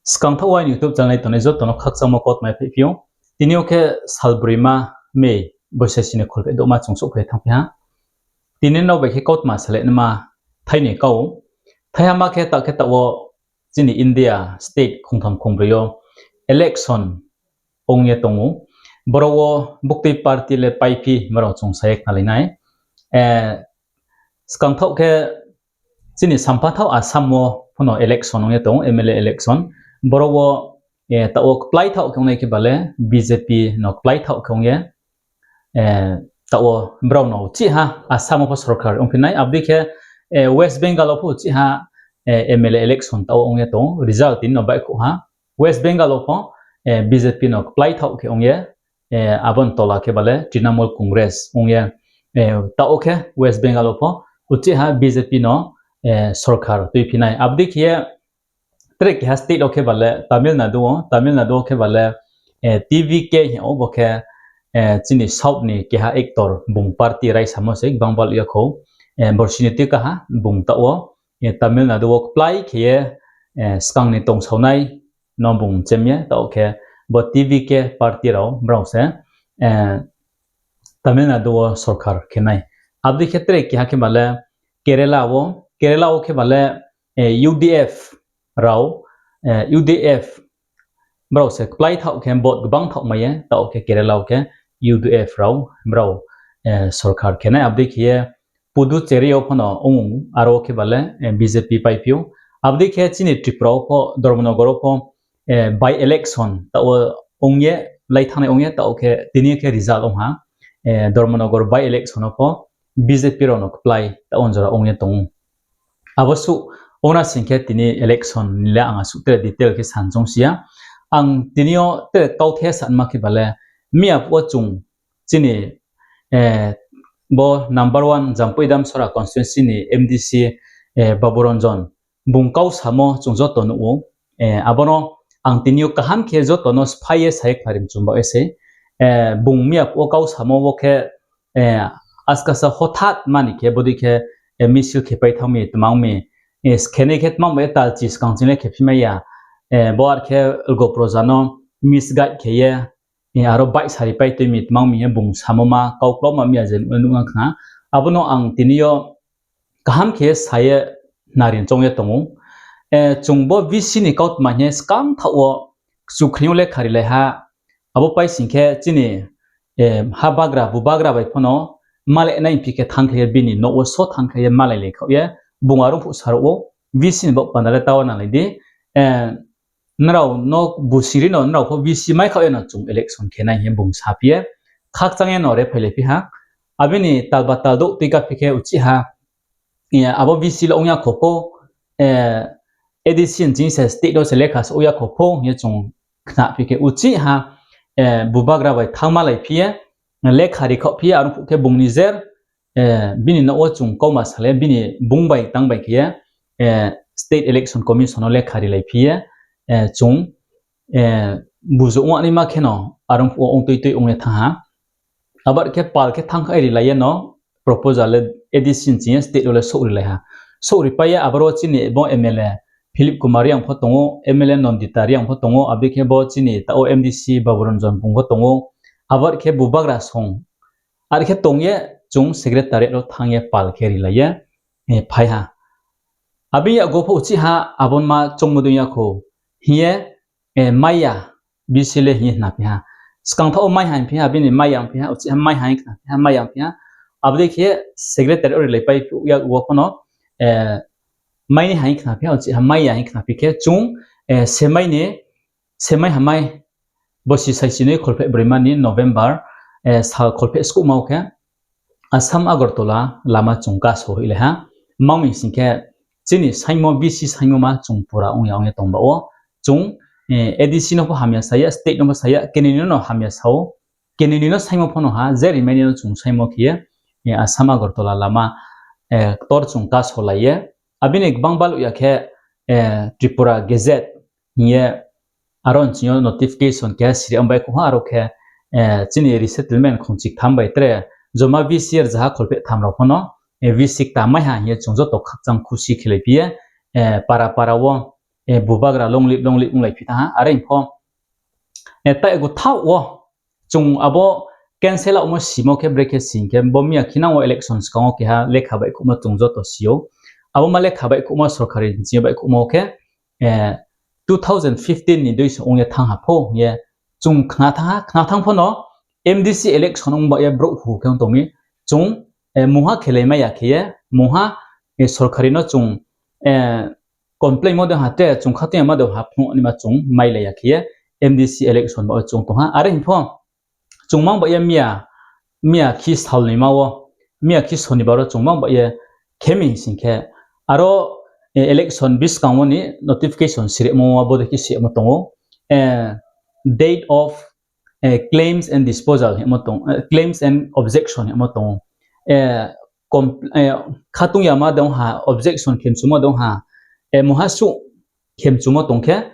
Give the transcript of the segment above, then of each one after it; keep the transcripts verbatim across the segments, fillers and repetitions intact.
Skangthaoh aini YouTube channel nai tongnai joto no khakchangmo kautma phaiphi ou. Tini yo khe salbroima May, boisai sini kholpheh douhma chung souhphai thanngphi ha. Tini nrao bai khe kautma salai naima thai ni kau. Thaiha ma khe taoh khe taoh wo chini India state khongtham khongbroi yo election ong ye tong ou. Boro wo buktui party le paiphi, brao chung sa ye khnalai nai. Skangthaoh khe chini sampha thaoh Assam wo pho no election ong ye tong ou, M L A election. Boro wo taoh wo kplái thaoh khe ongnai khe ba le B J P no kplái thaoh khe ong ye, taoh wo brao no uchih ha Assam wo pho sorkar ongphi nai. Abo dei khe West Bengal wo pho uchih ha M L A election taoh wo ong ye tong ou, result tini no baihkhouh ha. West Bengal wo pho B J P no kplái thaoh khe ong ye, abo ni tola khe ba le Trinamool Congress ong ye, taoh wo khe West Bengal wo pho uchih ha B J P no sorkar tuiphi nai. Abo dei khe ye tre keha state wo khe ba le Tamil Nadu wo, Tamil Nadu wo khe ba le T V K hing ou, bo khe chini south ni keha actor, bung party raisamo se gbang bal ya khou. Borsini tui kaha bung taoh wo Tamil Nadu wo kplái khe ye skang ni tongsaonai no bung chem ye, taoh khe bo T V K party rao brao se Tamil Nadu wo sorkar khe nai. Abo dei khe tre keha khe ba le Kerala wo, Kerala wo khe ba le U D F rao, U D F brao se kplái thaoh khe vote gbang thaoh mai ye, taoh khe Kerala wo khe U D F rao brao sorkar khe nai. Abo dei khe ye Puducherry yo pho no ong, aro khe ba le B J P paiphi ou. Abo dei khe chini Tripura wo pho, Dharmanagar wo pho by election taoh wo ong ye, lai thanngnai ong ye, taoh khe tini yo khe result ong ha. Dharmanagar by election wo pho B J P rao no kplái taoh wo jora ong ye tong ou. Abo suh ong na sing khe tini election ni le ang asuh tre detail khe san choung si ya. Ang tini yo tre kauthe sanma khe ba le, miya phuh wo chung chini bo number one Jampui Damsora constituency ni M D C Baburanjan, bung kau samo chung joto nuh ou. Abo no ang tini yo kaham khe joto no sphái ye sa ye khnari mchum baoh ye sei. Bung miya phuh wo kau samo wo khe, askasa hothat mani khe bodei khe misil khe pai thanng mi, tmang mi, khenai khe tmang bai ye talchi skang ching le khe phi mai ya. Bo ar khe lgo proja no misguide khe ye, aro baihsari pai tui mi tmang mi ye bung samo ma kau klauma miya je nuh le nuh na khna. Abo no ang tini yo kaham khe sa ye nari choung ye tong ou. Chung bo V C ni kautma hing ye skang thaoh wo kchukhring yo lekha rilai ha. Abo pai sing khe chini ha bagra, bubagra bai pho no malai nai phi khe thanngkhlai ye bini nouh wo so thanngkhlai ye malai lai khaoh ye, bung arung phuh saruh ou, V C ni baoh panda le taoh wo nalai di. Nrao no busiri no nrao pho V C mai khaoh ye no chung election khe nai hing ye bung saphi ye, khakchang ye no re phailai phi ha. Abini talba taldouh tuika phi khe uchih ha, abo V C le ong ya kho pho, A D C ni ching se state wo se lekha se ong ya kho pho hing ye chung khna phi khe uchih ha, bubagra bai thanngmalai phi ye, lekha ri khaoh phi ye, arung phuh khe bung nijer bini nouh wo chung kauma salai ye, bini bung bai tang bai khe ye, State Election Commission no lekha rilai phi ye, chung bujo ongnaima khe no arung phuh wo ong tui tui ong ye thanng ha. Abar khe pal khe thanng kha rilai ye no proposal le A D C ni ching ye state wo le souhrilai ha. Souhripai ye aboro chini bo M L A Philip Kumar Reang pho tong ou, M L A Nandita Reang pho tong ou, abo dei khe bo chini taoh wo M D C Baburanjan bung pho tong ou, abar khe bubagra song. Ar khe tong ye chung secretariat wo thanng ye pal khe rilai ye phai ha. Abini yakgo pho uchih ha, abo ma choungmo dei ya kho hing ye, mai ya, V C le hing ye khna phi ha. Skang thaoh wo mai ha hing phi ha, abini mai ya hing phi ha, uchih ha mai ha hing khna phi ha, mai ya hing phi ha. Abo dei khe secretariat wo rilaipai phuh ya wo pho no, mai ni ha hing khna phi ha, uchih ha mai ya hing khna phi khe chung, semai ni, semai hamai, bosi saisi noi kholpheh broima ni November, sal kholpheh skuhma wo khe Assam Agartala lama chung kaso hoihlai ha. Mangmi sing khe chini saingmo V C saingmo ma chung pura ong ya ong ye tong ba wo. Chung, A D C no pho hamya sa ya, state no pho sa ya, kenoi no no hamya sa ou. Kenoi no saingmo pho no ha, je rimai ni no chung saingmo khe ye, Assam Agartala lama, ktor chung kaso lai ye. Abini gbang baluh ya khe, Tripura Gazette hing ye aro nching yo notification keha siri ong bai khou ha, aro khe, chini resettlement khongchi ktham bai tre joma V C rzaha kholpheh tham rao pho no, V C kta mai ha hing ye chung joto khakchang khusi khelai phi ye, para para wo, bubagra long live long live onglai phi thanng ha. Are pho, taoh gu thaoh wo chung abo cancel yagmo simo khe brekhe sing khe bo miya khe nang wo election skang wo keha lekha baihkhouhmo chung joto si ou. Abo ma lekha baihkhouhmo sorkari nching yo baihkhouhmo khe two thousand fifteen ni dui se ong ye thanng ha pho hing ye chung khna thanng ha, khna thanng pho no MDC election ong ba ye brouh hu khe ong tong mi, chung mungha khelai mai ya khe ye, mungha sorkari no chung complain mo de ha tre chung khatong ya ma de ha phnuh naima chung mailai ya khe ye MDC election ba wo chung tong ha. Are hing pho chung mang ba ye miya, miya khe sal ni ma wo, miya khe Sonibar wo chung mang ba ye khe mi hing sing khe, aro election buskang wo ni notification sirimo wo bodei khe simo tong ou, date of claims and disposal hingmo tong, claims and objection hingmo tong ou. Khatong yama dong ha, objection khemchumo dong ha, mungha suh khemchumo tong khe,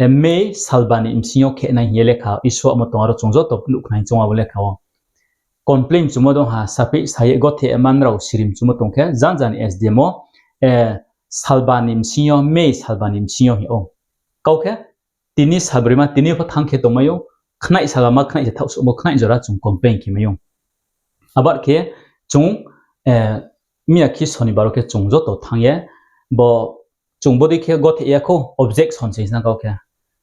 May salba ni bsing yo khe nai hing ye lekha issue yagmo tong, aro chung joto nuh khnai choung abo lekha wo. Complain chumo dong ha, saphi sa ye gothe man rao sirim chumo tong khe, janja ni SDM wo, salba ni bsing yo, May salba ni bsing yo hing ou. Kau khe, tini salbroima, tini pho thanng khe tongmai ou, khnai salama, khnai se thaoh suhmo, khnai jora chung complain khe mai ou. Abar khe chung, miya khe Sonibar wo khe chung joto thanng ye, bo chung bodei khe gothe ya khou, objection se hing kau khe.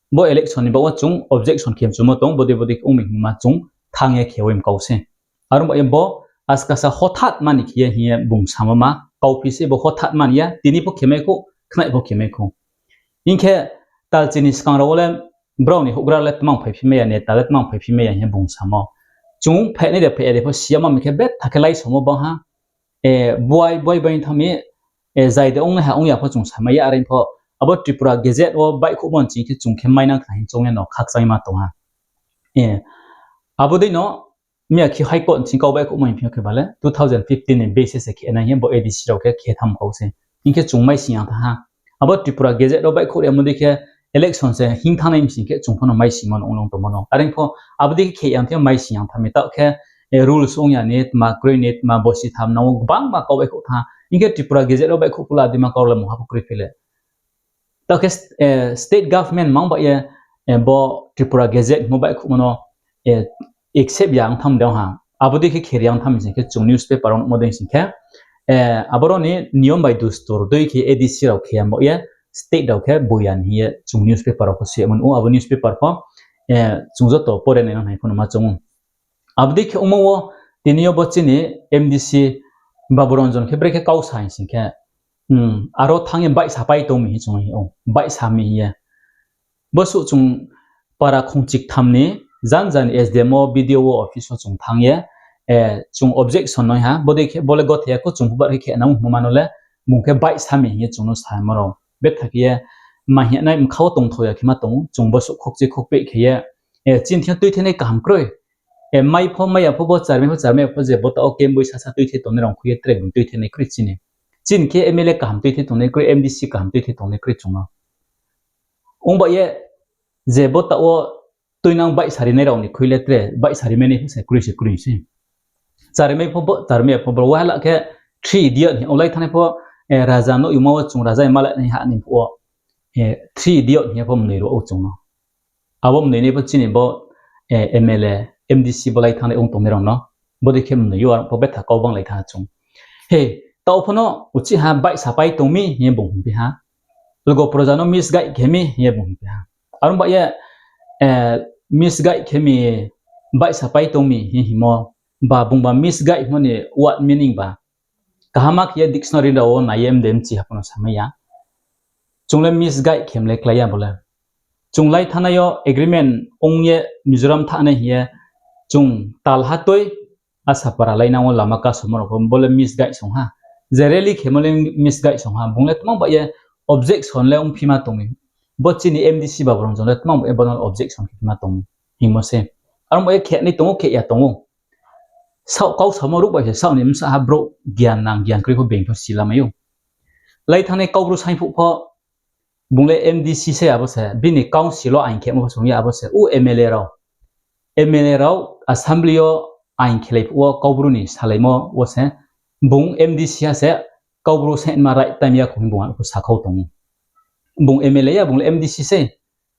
Bo election ni baoh wo chung objection khemchumo tong, bodei bodei khe ong mi hingma chung thanng ye khe oi kau se. Aro ba ye bo askasa hothat mani khe ye hing ye bung samo ma, kauphi se bo hothat mani ya, tini pho khemai khou, khnai pho khemai khou. Hing khe tal chini skang rao wo le brao ni houhgra le tmang phaiphi mai ya, neta le tmang phaiphi mai ya hing ye bung samo. Chung phainai de phai ya de pho si ya ma mi khe betha khe laisomo bang ha, buai buai bai thanng mi, zai de ongnaiha ong ya pho chung samai ya, are pho abo Tripura Gazette wo baihkhouhmo nching khe chung khe mainang khna hing choung ye no khakchangma tong ha. Abo dei no miya khe High Court nching kau baihkhouhmo hing phi yo khe bale two thousand fifteen ni basis se khe nai hing ye bo ADC rao khe khe tham kau se. Hing khe chung maising yang thanng ha. Abo Tripura Gazette wo baihkhouh rimo dei khe election se hing thanngnai bsing khe chung pho no maisingmo no ong long tongmo no. Are pho abo dei khe khe yang thing yo maising yang thanng mi taoh khe, rules ong ya ni, tma kroi ni, tma bosi tham nang ou, gbangma kau baihkhouh thanng ha. Hing khe Tripura Gazette wo baihkhouh phuh la dima kau le mungha pho kroi phi le. Taoh khe state government mang ba ye, bo Tripura Gazette hingmo baihkhouhmo no accept ya ong tham de ong ha. Abo dei khe khe ri yang tham sing khe chung newspaper wo nuhmo dei sing khe, aboro ni niyom bai dustur dei khe ADC rao khe ya ba ye state rao khe boi ya ni hing ye chung newspaper rao pho se mano, abo newspaper pho chung joto pore nai nang nai pho no ma choung ou. Abo dei khe ongmo wo tini yo bo chini MDC Babu Ranjan khe brekhe kau sa hing sing khe, aro thanng ye baihsa pai tong mi hing chung ou, baihsa mi hing ye. Bo suh chung para khongchiktham ni janja ni SDM wo, BDO wo office wo chung thanng ye, chung objection noi ha, bodei khe bo le gothe ya khou, chung phubar khe khe nang hingmo ma no le, bung khe baihsa mi hing ye chung no samo rao. Betha khe ye, ma hing nai mkha wo tongthao ya khe ma tong ou, chung bo suh khokchi khokpeh khe ye, chini thing yo tuithenai kaham kroi. Mai pho mai ya pho bo, charmai pho charmai ya pho, je bota wo kemboi sasa tuithe tongnai rao khui ye tre bung tuithenai kroi chini. Chini khe MLA kaham tuithe tongnai kroi, MDC kaham tuithe tongnai kroi chung no. Ong ba ye je bota wo tuinang baihsa rinai rao ni khui le tre, baihsa rimai nai pho se kroi se kroi se. Charmai pho bo, charmai ya pho bo, wahala khe three idiot hing ye lai thanngnai pho, raja nouh yuma wo chung raja ni malai nai ha ni phuh wo, three idiot hing ye pho mnoi ruh ou chung no. Abo mnoi nai pho chini bo, MLA, MDC bo lai thanngnai ong tongnai rao no. Bodei khe mnoi yo, aro pho betha kau banglai thanng ha chung. He, taoh pho no uchih ha baihsa pai tong mi hing ye bung hingphi ha. Lgo proja no misguide khe mi hing ye bung hingphi ha. Aro ba ye, misguide khe mi, baihsa pai tong mi hing hingmo, ba bungba misguide hingmo ni word meaning ba kaham khe ye dictionary rao wo nai ye mde mchi ha pho no samai ya. Chung le misguide khe mle klái ya bo le. Chung lai thanngnai yo agreement ong ye Mizoram thanngnai hing ye, chung talha tui Asapara lainang wo lama kasomo rao pho bo le misguide song ha. Je rally khemo le misguide song ha. Bung le tma ba ye objection le ongphi ma tong mi. Bo chini MDC Babu Ranjan le tma ba ye bo no objection khe ma tong mi hingmo se. Aro ba ye khenai tong ou, khe ya tong ou. Saoh kau samo ruh bai se saoh ni bsa ha brouh gian nang gian kroi pho being pho si lamai ou. Lai thanngnai Kaubru saing phuh pho bung le MDC se abo se, bini council wo ain khemo pho song ye abo se, u MLA rao. MLA rao assembly yo ain khelai phuh wo Kaubru ni salaimo wo se, bung MDC ha se Kaubru saingma right time ya khou hing bung arphuh sakhau tong ou. bung M L A ya, bung le M D C sei.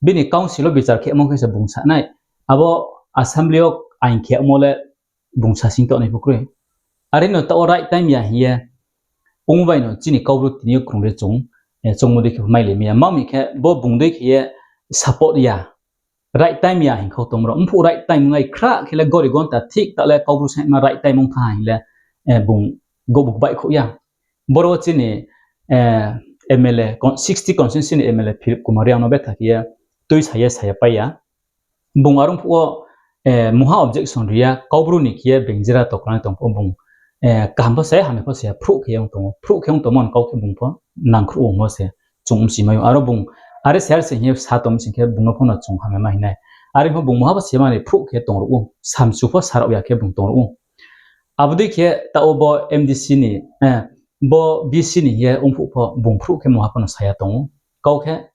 Bini council wo bichar khemo khe se bung sa nai. Abo assembly yo ain khemo le bung sasing tongnai pho kroi. Are no taoh wo right time ya hing ye, ong bai no chini Kaubru tini yo krung re chung, choungmo dei khe pho mailai mai ya. Ma mi khe bo bung dei khe ye support ya. Right time ya hing khau tongmo rao. Mphuh right time ong nai khra khe le gori gonta thik ta le Kaubru saima right time ong tha hing le, bung gobu baihkhouh ya. Boro wo chini M L A, sixty constituency ni M L A Philip Kumar Reang no betha khe ye tuisa ye saya pai ya. Bung are ong phuh wo mungha objection ri ya, Kaubru ni khe ye being jera toklanai tong pho bung kaham pho saya, hamya pho saya, phruh khe ong tong ou, phruh khe ong tongmo ni kau khe bung pho nangkhruh ongmo se chung bchi mai ou. Aro bung are se are se hing ye sa tong sing khe bung no pho no chung hamya ma hing nai. Are pho bung mungha pho se mani phruh khe tongruh ou, samchu pho sarao ya khe bung tongruh ou. Abo dei khe taoh wo bo M D C ni, bo V C ni hing ye ong phuh pho bung phruh khe mungha pho no saya tong ou. Kau khe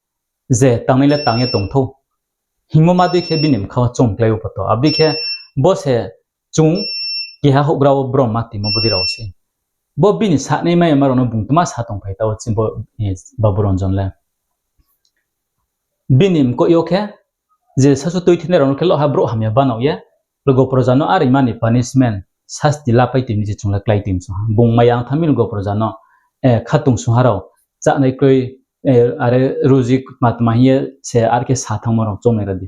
je tangnai le tang ye tong thou hingmo ma dei khe bini bkha wo choungklái ou poto. Abo dei khe bo se chung keha houhgra wo brom ma timo bodei rao se. Bo bini sanai mai yama rao no bung tma sa tongphai taoh wo chini bo, Babu Ranjan le. Bini mkoih yo khe je sasu tuithenai rao no khe loha brouh hamya banao ye, lgo proja no are mani punishment, sasti lapai tui mi se chung le klái tui msung ha. Bung maya ong thanng mi lgo proja no, khatungsung ha rao, chánai kroi, are ruji tma tma hing ye se are khe sa thanngmo rao choungnai ra di.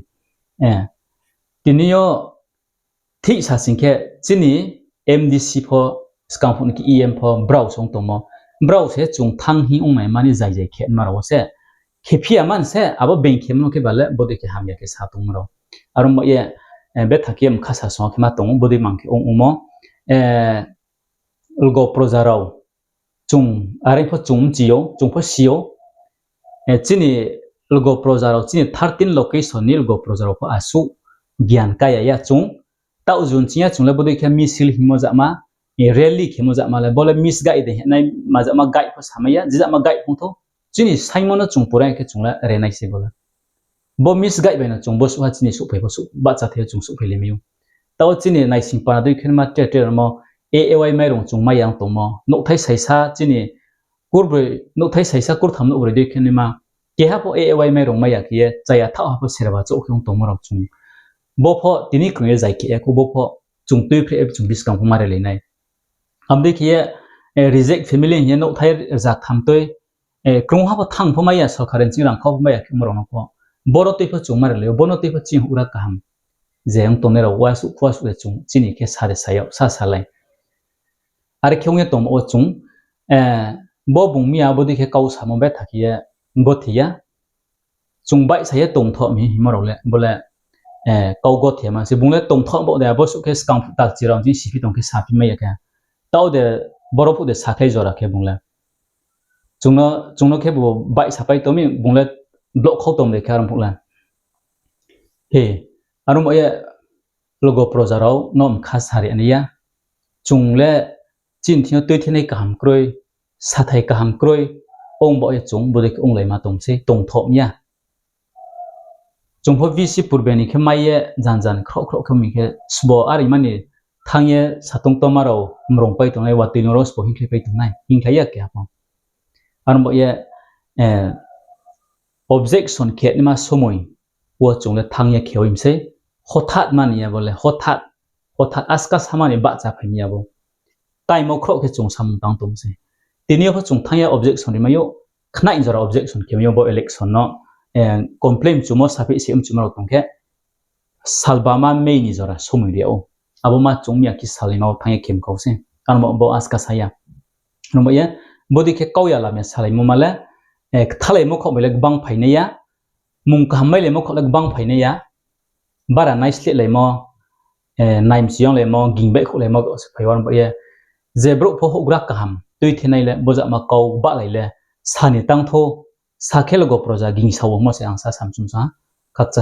Tini yo thik sa sing khe chini M D C pho, skang phuh ni khe E M pho, brao se ong tongmo. Brao se chung thanng hing ong nai mani zai zai khe ma rao wo se. Khe phi ya man se, abo being khe mano khe ba le bodei khe hamya khe sa tongmo rao. Aro ba ye, betha khe ye mkha sa song khe ma tong ou, bodei mang khe ong ongmo. Lgo proja rao, chung are pho chung bchi ou, chung pho si ou. Chini lgo proja rao, chini thirteen location ni lgo proja rao pho asuh gian kaya ya chung. Taoh jun ching ya chung le bodei khe misil hingmo jama, rally khemo jama le, bo le misguide de hinai ma jama guide pho samai ya, je jama guide phung thou. Chini saingmo no chung pura khe chung le renai se bo le. Bo misguide bai no chung bo suh ha chini souhphai pho, bahcha thai yo chung souhphai le mai ou. Taoh chini naising pana dei khe ma tre tre ramo, A A Y mairung chung mai ya ong tongmo. Nouhthai saisa chini kurbroi, nouhthai saisa kurtham nouhbroi dei khe naima. Keha pho A A Y mairung mai ya khe ye, chaya thaoh ha pho sereba chouh khe ong tongmo rao chung. Bo pho tini krung ye zai khe ya khou, bo pho chung tuiphre chung buskang pho ma relai nai. Abo dei khe ye, reject family hing ye nouhthai rza tham tui, krung ha pho thanng pho mai ya, sorkar ni ching rang khau pho mai ya khe mo rao no pho. Boro tui pho chung ma relai ou, bo no tui pho chini houhgra kaham. Je ong tongnai rao uasuh khuasuh de chung chini khe sa de sa yag, sa salai. Are khe ong ye tongmo wo chung, bo bung mi ya bodei khe kau samo betha khe ye gothi ya. Chung baihsa ye tongthoh mi hingmo rao le, bo le, kau gothi ya ma se. Bung le tongthoh bo de, abo suh khe skang phuh takchi rao ching siphi tong khe saphi mai ya khe. Taoh de, boro phuh de sakhlai jora khe bung le. Chung no khebu baihsa pai tong mi, bung le block khau tong de khe are phuh le. He, aro ba ye lgo proja rao no mkha sari nai ya. Chung le chini thing yo tuithenai kaham kroi, sathai kaham kroi, ong ba ye chung bodei khe onglaima tong sei, tongthoh mi ya. Chung pho V C purbe ni khe mai ye jan jan khroh khroh khe mi khe sbo are mani thanng ye satung toma rao mrong pai tongnai, watoi no rao sbo hingkhlai pai tongnai, hingkhlai ya keha pho. Aro ba ye, objection khe naima somoi wo chung le thanng ye khe oi mi sei, hothat mani ya bo le, hothat, hothat aska samani bahcha phai mi ya bo. Time wo khroh khe chung samung tang tong sei. Tini yo pho chung thanng ye objection ri mai ou, khnai jora objection khe mai ou bo election no, complain mchumo, saphi se mchumo rao tong khe, salbama May ni jora somoi ri yag ou. Abo ma chung mi ya khe salaima wo thanng ye khe mkau sei. Aro bo aska sa ya. Aro ba ye, bodei khe kau ya lam ya salaimo ma le, kthalaimo khoh bai le gbang phainai ya, mung kaham mailaimo khoh le gbang phainai ya, bara naisleh laimo, naimchi yonglaimo, ging baihkhouhlaimo se phai ou. Aro ba ye, je brouh pho houhgra kaham tuithenai le, bo jama kau bahlai le, sa ni tang thou, sa khe lgo proja gingsa wo mo se ang sa samchum sa ha, khakchang.